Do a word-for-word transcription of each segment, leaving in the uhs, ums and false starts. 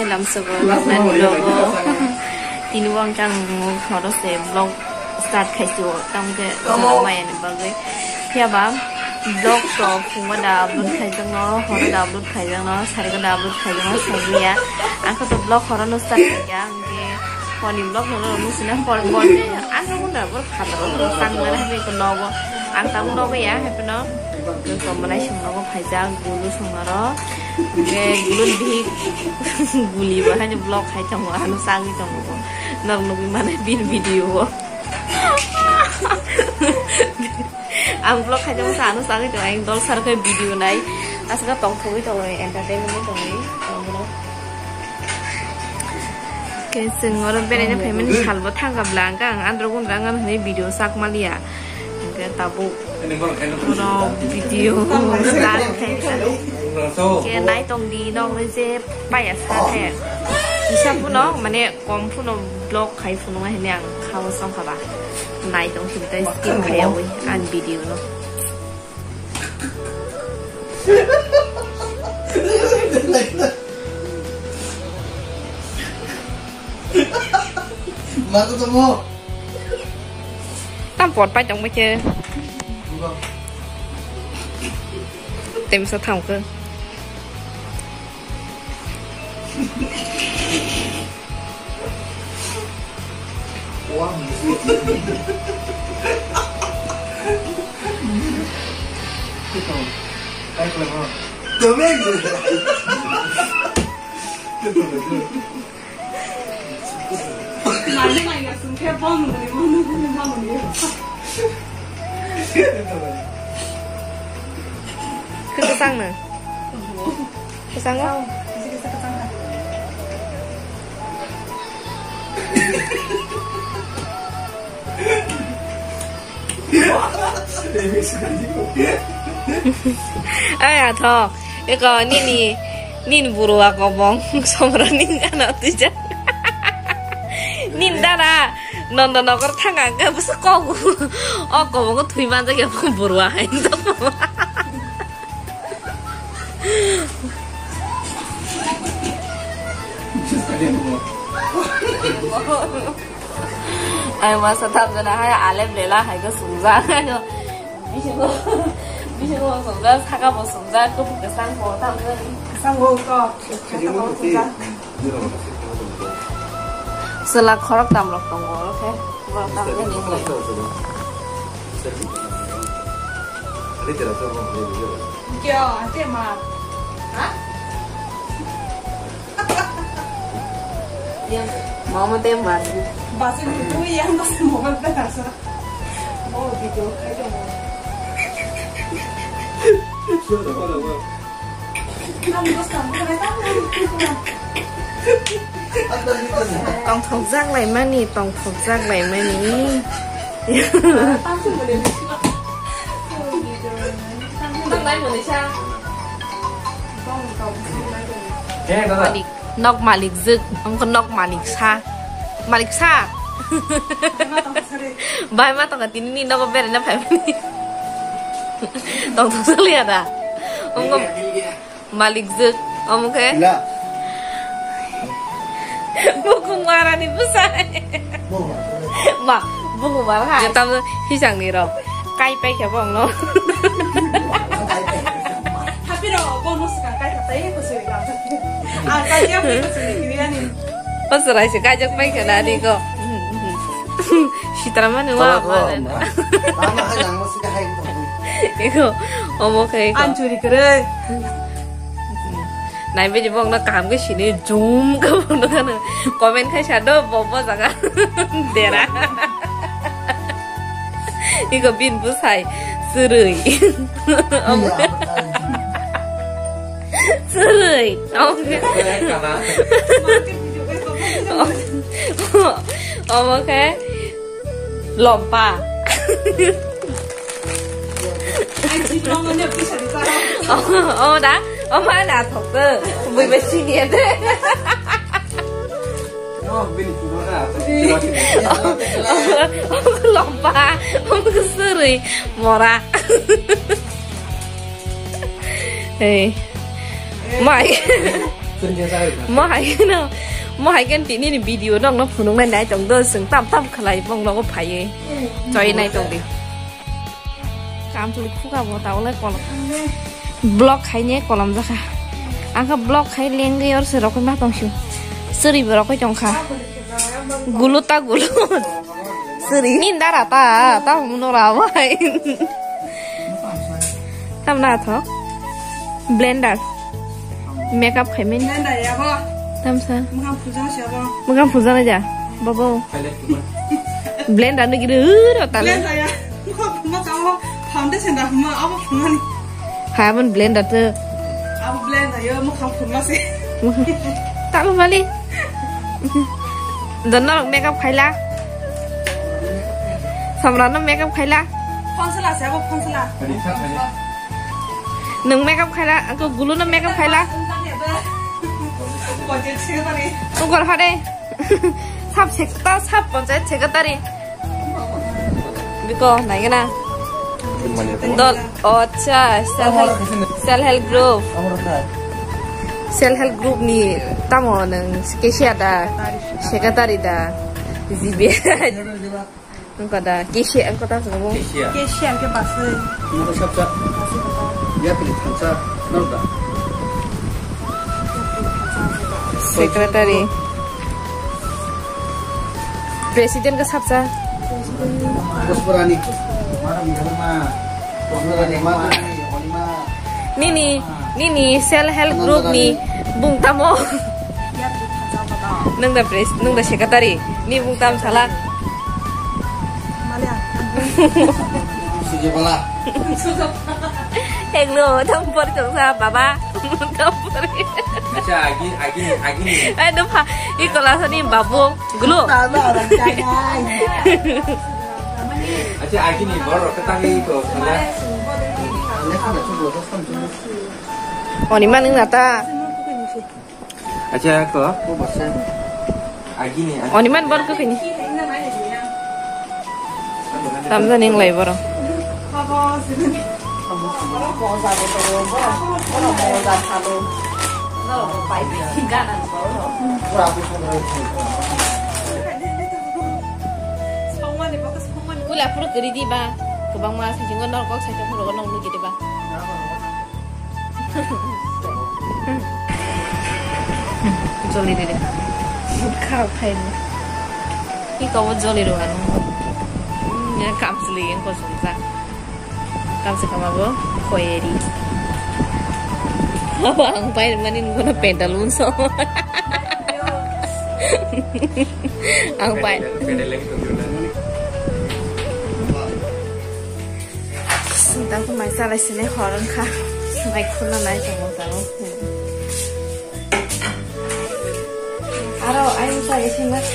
Lamsogo noknani vlogo. Tini bo ang kang horo se vlog start khaisio, tamke jora maya ni bagwi. Phiya ba vlog to phungo da upload khaijakno, horo da upload khaijakno, sargo da upload khaijakno, saimanya. Ang khe to vlog horo no start khaikha, ang khe honi vlog no no musina hor hor de. Ang khe unda bor khatro tang na hai ko nogo. Ang tam nogo ya, hai no. Ko manai song nogo phaijak, gulu song aro. Ge gulu di guli ba hai vlog khai tongo, ano sagwi tongo. Nok nugwi mane bin video o. Ang vlog khai tongo, sa ano sagwi tongo, ang dol sar khe video nai. Aswk tong thogwi tongo, entertainment tongo. Ke sing oro beraina phaimani salbo thangkha bla, ang andro gun rang ang hwnwi video sak maliya. Hingke tabuk. Oro video start khe. Ke nai tong di, nong le je paya sa khe. Kisa phuno, mane kom phuno vlog khai phuno hini ang khao song khaba. Nai tong sini tai skip khai yawi an video no. Mako tomo. Tam pot pai tong bache. Tem sa thang ke. Domingo. Mane naiga sungkhe bong nungni manu nungni manu ni. Khe kwchang no? Kwchang o? Ai atho, eko nini, nini burua kobong somrani gana twijak. Nini dara nondo nokor thanga ke bwswk kogu. O kobongo thwi manjak ya burua hai. Ang masa thamjana hai alem lela hai ko sungjak. Bisingo, bisingo sungjak, saka bo sungjak, kuphur kwchang bo thamjani. Kwchang bo kok, saka bo sungjak. Chwla khoroktam rok tongo, oro khe borok tamjani. Kya, ate ma? Ha? Yang mama tem baru. Bahasa itu yang bahasa mobile dah rasa. Oh, video kayak mau. Kamu bos kamu kena tahu. Tongthokjak laimani, tongthokjak laimani. Tang sung boleh. Tang sung boleh. Tang sung boleh. Eh, dadah. Nok malik jwk, wngkha nok malik sa. Malik sa. Bai ma tongkha tini ni nogo beraina phaimani. Tongthok saliya da. Wngkha malik jwk, omo khe. Ila. Buku marani bwsai. Buku. Ma, buku mar hai. Tam hisang ni rok. Kai pai khe bong no. Happy rok, bong no swkang kai kha tai ko sui rok. Ah, kai ya ko sui kiri ani. O chwrai se kaijak pai khe na ani ko. Sitara mani wa. Tama hai nang mo sika hai ko. Iko, omo khe iko. An churi kere. Nai bini bong no kaham khe sini jum ka bong no kano. Comment khai sa do bo bo jaga. Dera. Iko bin bwsai chwrwi. Omo khe. Chwrwi. Omo khe. Omo khe. Lompa. Omo da. Omo da thok de. Bui be sini de. No, bini kuno na. Lompa. Omo khe chwrwi. Mora. Hey. Mai. Mo hai no, mo hai kan tini ni video nokno phunuknai nai tong do, chwng tam tam khlai bong nogo phaiwi. Choi nai tong di. Kam choli khuka bo ta olai kolom. Block khai ne kolom jakha. Ang kha block khai lengwi or se rokoi ma tong sio. Chwrwi bo rokoi tong kha. Gulu ta gulu. Suri. Ni dara ta, ta muno ra bai. Tam na tho. Blender. Makeup khai men. Blender ya bo. Tam sa. Mukhang puja siya bo. Mukhang puja na ja. Bobo. Blender ni giri ro ta le. Blender ya. Mo, mo, mo, foundation da, mo, abo phunani. Hai, abon blender to. Abo blender yo, mo, kham phunma se. Talo mali. Don norok makeup khaila. Samra no makeup khaila. Phonsela se, abo phonsela. Nwng makeup khaila, angko gulu no makeup khaila. Budget se bari. Ungkor hade. Sub sector, sub panchayat secretary. Biko, naigena. Dol, oh, acha, self help, self help group. Self help group ni tamo nwng cashier da, secretary da, G B. Wngkha da, cashier, wngkha da, wngkha da. Cashier. Cashier khe baswi. Nokha sapsa. Yapri thansa, nokda. Secretary. President khe sapsa. Puspurani. Madam Dharma. Puspurani, Madam Dharma. Nini, nini self help group ni bung tamo? Nung da pres, nung da secretary. Ni bung tam sala. Sujabala. Eglo, tam por tong sa, baba. Tam por. Acha, agi, agi, agi ni. Eh, dupha, i kola sani babu, glo. Baba, orang kaya. Acha, agi ni bor, ketang i ko, kala. Oni man nung nata. Acha, ko. Agi ni, agi. Oni man bor ko kini. Tamjani wng lai borok. Pula phuru kwrwi di ba, kwbangma saichung norok kok saichung phuru nokni gede ba. Joli riri. Kharok khaini. Iko bo joli rwano. Hmm, ya kamsli yang kosong sa. Kamsi kama bo khoyeri. Abo ang pai mani ngono pendal unso. Ang pai. Sintang ko mai salai sini hor wngkha. Mai khulna nai tongo tamo. Aro ai sa isi mas.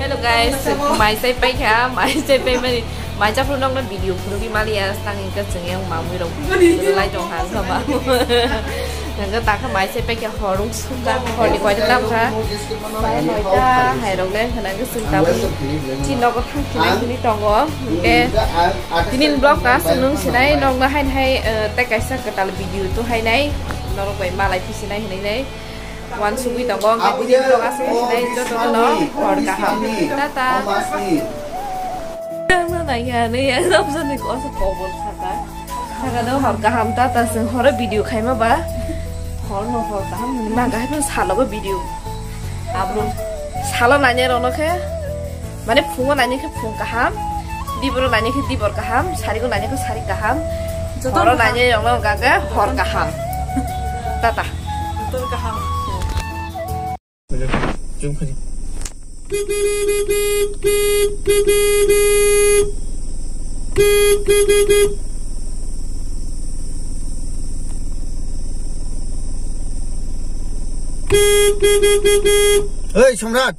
Hello guys, mai sai paikha, mai sai pai mani. Mai cha phuru nokno video phuru bi maliya, tang hingke chwng yang mamui rok lai tong hang kha ba. Nang takha mai se pekya horung sukha, horni koita tam kha. Sai noita hai rok le khana ke sung tam. Chi nogo thang khina khini tongo. Hingke tinin vlog ka sung nung sinai nokno hai hai, eh, tei kaisa kwtal video tu hai nai. Norok bai malai phi sinai hinai nai. Wan sugui tongo, hingke tini vlog aswk sinai jotono hor kaham. Tata. Tangna naiya, naiya, samsani koso kobol saka. Saka do hor kaham tata chwng horo video khaima ba. Hor no hor kaham ni ma gai no salogo video. Abro salo nanya rono khe. Mane phungo nanya khe phung kaham, diboro nanya khe dibor kaham, sarigo nanya khe sari kaham, joto horo kaham. Nanya yongno gaga hor kaham. Tata. Joto kaham. Oi, Samrat.